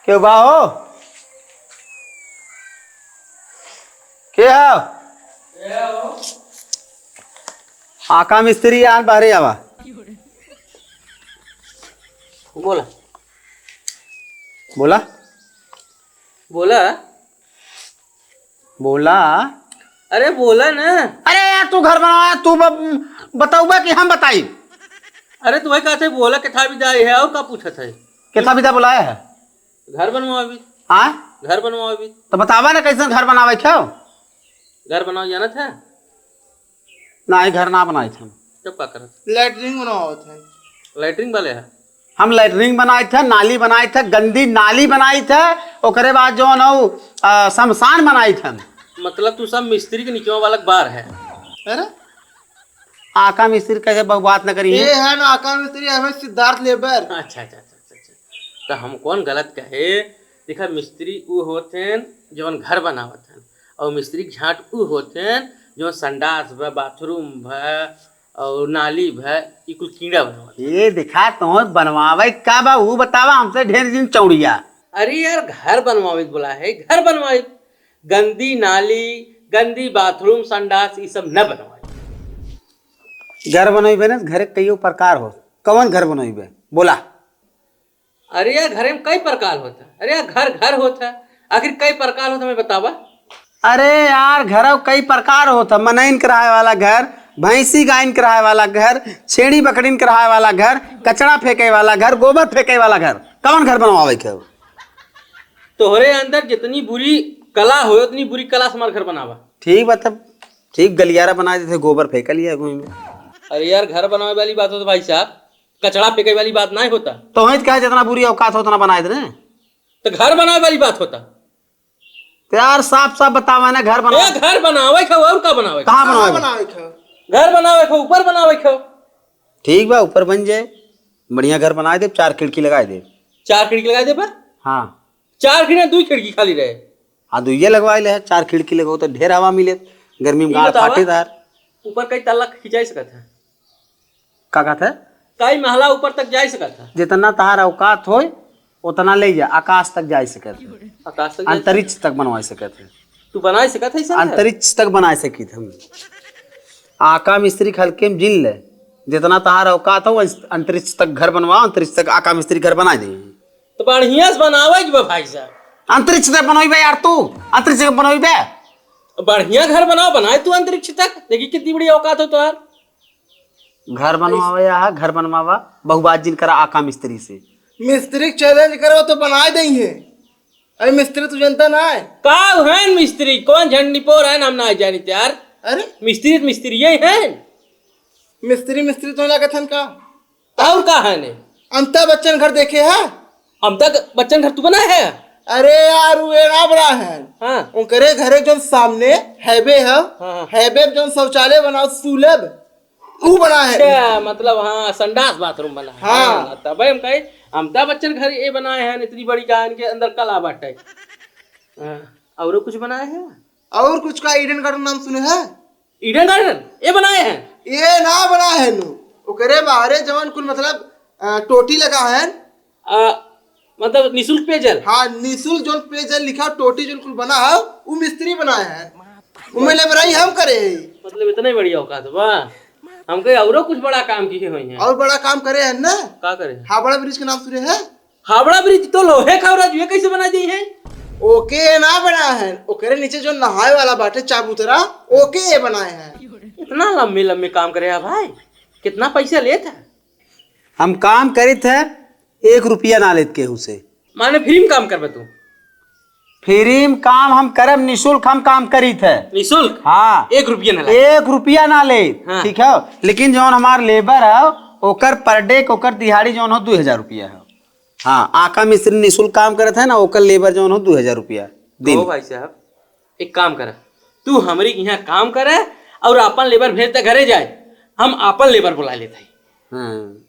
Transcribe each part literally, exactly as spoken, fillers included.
केहू बा हो? के हो? आका मिस्त्री, यार, बाहरे आवा। बोला। बोला। बोला। बोला। अरे बोला ना। अरे यार, तू घर बनावा, तू ब-, बताउबा कि हम बताई? अरे तू वही कहते बोला, किथा बिदा है और का पूछत है? किथा बिदा बोलाया है? घर बनवावे। हाँ? घर बनवावे। तो बतावा ना, कैसन घर बनावे के हो? घर बनावे जानत है? नाही, घर ना बनाइत है। तब का करत? लैट्रिन बनावत है। लैट्रिन वाले है? हम लैट्रिन बनाइत है, नाली बनाइत है, गंदी नाली बनाइत है, ओकरे बाद जौन हौ, अ, शमशान बनाइत है। मतलब तू सब मिस्त्री के निचवा वाला बार है। अरे? आका मिस्त्री कैसे बहु बात न करी है? ये है ना आका मिस्त्री, हमें सिद्धार्थ लेबर। अच्छा, अच्छा, अच्छा, अच्छा, अच्छा। तो हम कौन गलत कहे? देखा, मिस्त्री ऊ होत हैं जौन घर बनावत हैं, और मिस्त्री के झाट ऊ होत हैं जौन संडास भा, बाथरूम भा, और नाली भा, ई कुल कीड़ा बनावत हैं। ये देखा, तो बनवावे का बा, ऊ बतावा हमसे, ढेर दिन चौड़िया। अरे यार, घर बनवावे के बोला है, घर बनवावे। गंदी नाली, गंदी बाथरूम, संडास, ई सब न बनवावे। घर बनइबे ना, घरे कइयो प्रकार हो। कवन घर बनइबे? बोला। अरे यार, घरे में कई प्रकार होता। अरे यार, घर, घर होता। आखिर कई प्रकार होता, मैं बतावा। अरे यार, घर कई प्रकार होता। मनइन के रहे वाला घर, भैंसी गायन के रहे वाला घर, छेड़ी बकरिन के रहे वाला घर, कचरा फेंके वाला घर, गोबर फेंके वाला घर। कवन घर बनवावे के हो? तोहरे अंदर जितनी बुरी कला हो, उतनी बुरी कला से हमार घर बनावा। ठीक बा तब, ठीक गलियारा बना देते, गोबर फेंक लिया घूम में। अरे यार, घर बनावे वाली बात हो तो भाई साहब, कचरा फेंके वाली बात नहीं होता। तो वहीं कहा जितना बुरी औकात हो उतना बनाए दे। तो घर बनावे वाली बात होता। तो यार साफ साफ बतावा ना, घर बनावे। ए, घर बनावे खाओ, और का बनावे? कहाँ बनावे? बनावे खाओ। घर बनावे खाओ, ऊपर बनावे खाओ। ठीक बा, ऊपर बन जाए, बढ़िया घर बनाए दे, चार खिड़की लगाए दे। चार खिड़की लगाए दे बा? हाँ। चार खिड़की, दुई खिड़की खाली रहे। हाँ, दुइये लगवाए ले है, चार खिड़की लगाओ तो ढेर हवा मिले, गर्मी में ई गाड़ बतावा, फाटे तार। ऊपर कई तल्ला खिंचाई सकत है? का कहत है? कई महला ऊपर तक जाई सकत है? जितना तहार औकात होय, उतना ले जा, आकाश तक जाई सकत है। आकाश तक जाई अंतरिक्ष तक बनवाई सकत है। तू बनाई सकत है ऐसा? अंतरिक्ष तक बनाई सकित हम। आका मिस्त्री के हल्के में जिन ले, जितना तहार औकात हो, अंतरिक्ष तक घर बनवा, अंतरिक्ष तक आका मिस्त्री घर बनाई दे। तो बढ़िया से बनावे के बा भाई साहब। अंतरिक्ष तक बनोइबे यार तू, अंतरिक्ष तक बनोइबे। बढ़िया घर बनाओ, बनाए तू अंतरिक्ष तक, देखी कितनी बड़ी औकात हो तोहार। घर बनवावे यहाँ, घर बनवावा, बहुबात जिन करा आका मिस्त्री से। मिस्त्री के चैलेंज करो तो बनाए देइहैं। अरे मिस्त्री तू जनता ना है। का है मिस्त्री? कौन झंडी पोर है, हम ना जानी यार। अरे? मिस्त्री तो मिस्त्री यही है। मिस्त्री, मिस्त्री तो लागत हन का? और का है ने? अमिताभ बच्चन घर देखे है? अमिताभ बच्चन घर तू बनाए है? अरे यार, वो ना बना है। हाँ। उनकरे घरे जो सामने हाईवे है, हाँ, हाँ। हाईवे में जो शौचालय बना सुलभ, ऊ बना है। अच्छा, मतलब, हाँ, संडास बाथरूम बना है। हाँ। हाँ, तब हम कहे, अमिताभ बच्चन घर ये बनाए हैं, इतनी बड़ी, का इनके अंदर कला बाटे। हाँ, औरो कुछ बनाए हैं? और कुछ का ईडन गार्डन नाम सुने है? ईडन गार्डन ये बनाए हैं? ये ना बना है नु, ओकरे बाहरे जवन कुल मतलब, अ, टोटी लगा है। अ, मतलब निशुल्क पेयजल? हाँ, निशुल्क जौन पेयजल लिखा, टोटी जौन कुल बना है, उ मिस्त्री बनाए हैं। उमे लेबराई हम करे। मतलब इतना ही बढ़िया औकात बा। हम कहे औरो कुछ बड़ा काम किए हुए हैं। और बड़ा काम करे हैं ना? का करे हैं? हावड़ा ब्रिज के नाम सुने हैं? हावड़ा ब्रिज तो लोहे का, और ये कैसे बना दी है? ओके ना बना है, ओकरे नीचे जो नहाए वाला बाटे चाबूतरा, ओके ये बनाए हैं। इतना लम्बे लम्बे काम करे है भाई, कितना पैसा लेत है? हम काम करित है, एक रुपया ना लेत केहू से। माने फ्री में काम करबे तू? फ्री में काम हम करब, निशुल्क हम काम करित है। निशुल्क? हाँ। एक रुपया ना ले? एक रुपया ना ले। हाँ। ठीक है, लेकिन जौन हमार लेबर है, ओकर पर डे के, ओकर दिहाड़ी जौन हो, दू हजार रुपया है। हाँ, आका मिस्त्री निशुल्क काम करत है ना, ओकर लेबर जौन हो, दू हजार रुपया दिन। ओ भाई साहब, एक काम कर, तू हमरे के यहाँ काम करे और आपन लेबर भेज दे घरे जाए, हम आपन लेबर बुला लेते हैं। हाँ।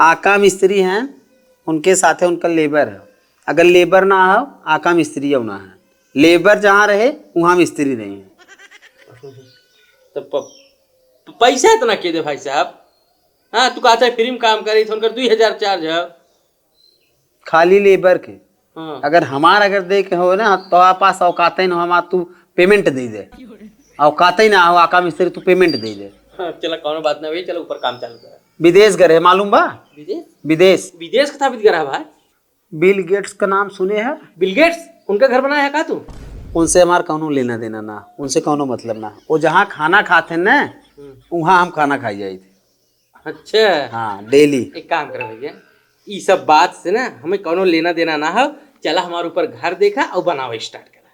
आका मिस्त्री हैं, उनके साथे उनका लेबर है। अगर लेबर ना हो, आका मिस्त्री हो ना है। लेबर जहाँ रहे, वहाँ मिस्त्री रहे हैं। तो प-, प-, पैसा इतना के दे भाई साहब? हाँ, तू कहत है free में काम करी, तो उनकर दुई हजार charge है। खाली labour के। हाँ। अगर हमार अगर दे के हो ना, तो आप पास औकात ही ना, हमार तू payment दे दे। औकात ही ना हो, आका मिस्त्री तू payment दे दे। हाँ, चला, कौनो बात ना भैया, चला ऊपर काम चालू कर। विदेश गए रहे, मालूम बा? विदेश? विदेश। विदेश के साबित करा भाई? बिल गेट्स का नाम सुने है? बिल गेट्स? उनका घर बनाया है का तू? उनसे हमार कौनो लेना देना ना, उनसे कौनो मतलब ना। वो जहाँ खाना खाते हैं ना, हम्म। वहाँ हम खाना खाई जाइत। अच्छा। हाँ, daily। एक काम कर भैया, ई सब बात से ना हमें कौनो लेना देना ना हो। चला हमारे ऊपर घर देखा और बनावे start करा।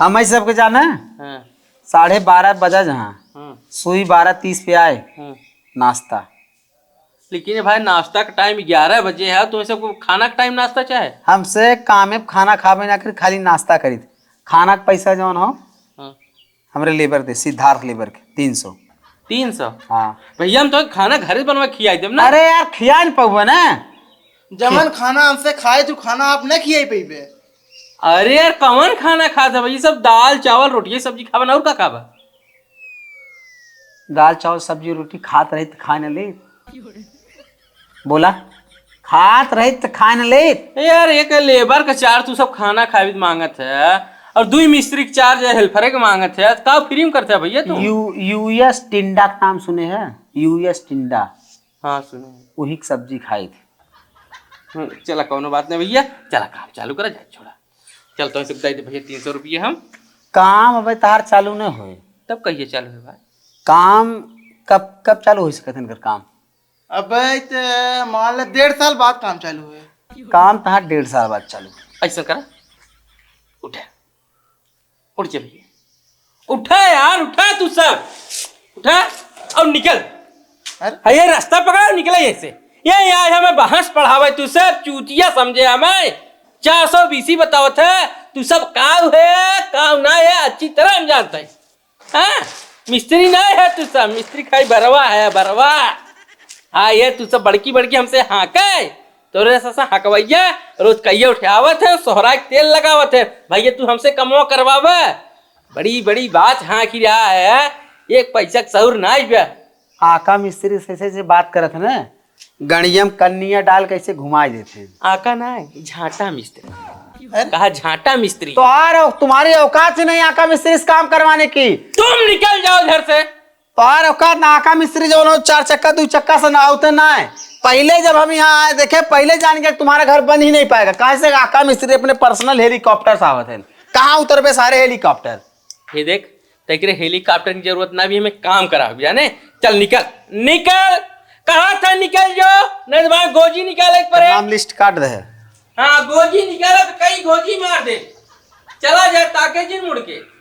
हम ही सबके जाना है? हाँ। साढ़े बारह बजा जहाँ, हाँ। सुई बारह तीस पे आए, हाँ। नाश्ता। लेकिन ये भाई, नाश्ता का time ग्यारह बजे है, तुम्हें सबको खाना का time नाश्ता चाहे? हमसे कामे पे खाना खाबे ना करी, खाली नाश्ता करी। खाना का पैसा जौन हो, हाँ। हमरे labour दे, सिद्धार्थ labour के, तीन सौ। तीन सौ? हाँ। भैया, हम तो खाना घरे बनवा खियाई देब ना। अरे यार, खिया न पउबे ना। जवन खि- खाना हमसे खाए, तू खाना आप न खियाई पइबे। अरे यार, कवन खाना खात है भाई? ये सब दाल, चावल, रोटी, सब्जी खाबे ना, और का खाबे? दाल, चावल, सब्जी, रोटी खात रही त खाए न ले। बोला, खात रही त खाए न ले। ए यार, एक labour का charge तू सब खाना खाए भी मांगत है, और दुई मिस्त्री के charge helper के मांगत है, त का free में करत है भैया तू? यू-, U S टिंडा का नाम सुने है? U S टिंडा। हाँ, सुने हैं। वही की सब्जी खाई थी। हम्म, चला, कौनो बात नहीं भैया, चला काम चालू करा जाए, छोड़ा। चल, तो ऐसे बताई दे भैया, तीन सौ रुपये हम। काम अबे तार चालू नहीं होए। तब कहिए चालू है भाई? काम कब, कब चालू हो सकत है इनकर काम? अबे, ते मान ले, डेढ़ साल बाद काम चालू होए। काम तहार डेढ़ साल बाद चालू। ऐसा करा, उठा, उठ जा भैया, उठा यार, उठा तू सब, उठा और निकल। अरे? है ये रास्ता पकड़ा, निकला ऐसे। ये यार हमें बहस पढ़ावे तू सब, चूतिया समझे हमें। चार सौ बीसी बतावत है, तू सब काव है, काव ना है, अच्छी तरह हम जानते हैं। हाँ, मिस्त्री ना है तू सब, मिस्त्री खाई बरवा है, बरवा। हाँ, ये तू सब बड़की बड़की हमसे हाँके, तोरे ससा हकवैया, रोज कहिए उठावत है, सोहरा के तेल लगावत है। भैया, तू हमसे कमवा करवावे, बड़ी बड़ी बात हाँकी रहा है, एक पैसा के सहूर ना आइबे। आका मिस्त्री से, से, से बात करत है ना, गड़िया में कन्निया डाल के ऐसे घुमाई देते हैं। आका ना है, झांटा मिस्त्री। अरे? कहा झांटा मिस्त्री। तो आ रहा, तुम्हारी औकात ही नहीं आका मिस्त्री से काम करवाने की। तुम निकल जाओ घर से। तोहार औकात ना, आका मिस्त्री जौन हो, चार चक्का, दू चक्का से ना आवते ना है। पहिले जब हम यहाँ आए, देखे, पहिले जान गए तुम्हारा घर बन ही नहीं पाएगा। काहे से आका मिस्त्री अपने personal helicopter से आवत हैं। कहाँ उतरबे सारे helicopter? ये देख, तेकरे helicopter की जरूरत ना भी, हमें काम करा, जाने? चल निकल, निकल, कहा था निकल जो, नहीं तो वहाँ गोजी निकाले के पड़े। नाम list काट दे। हाँ, गोजी निकाले तो कई गोजी मार दे। चला जाए ताके जिन मुड़ के।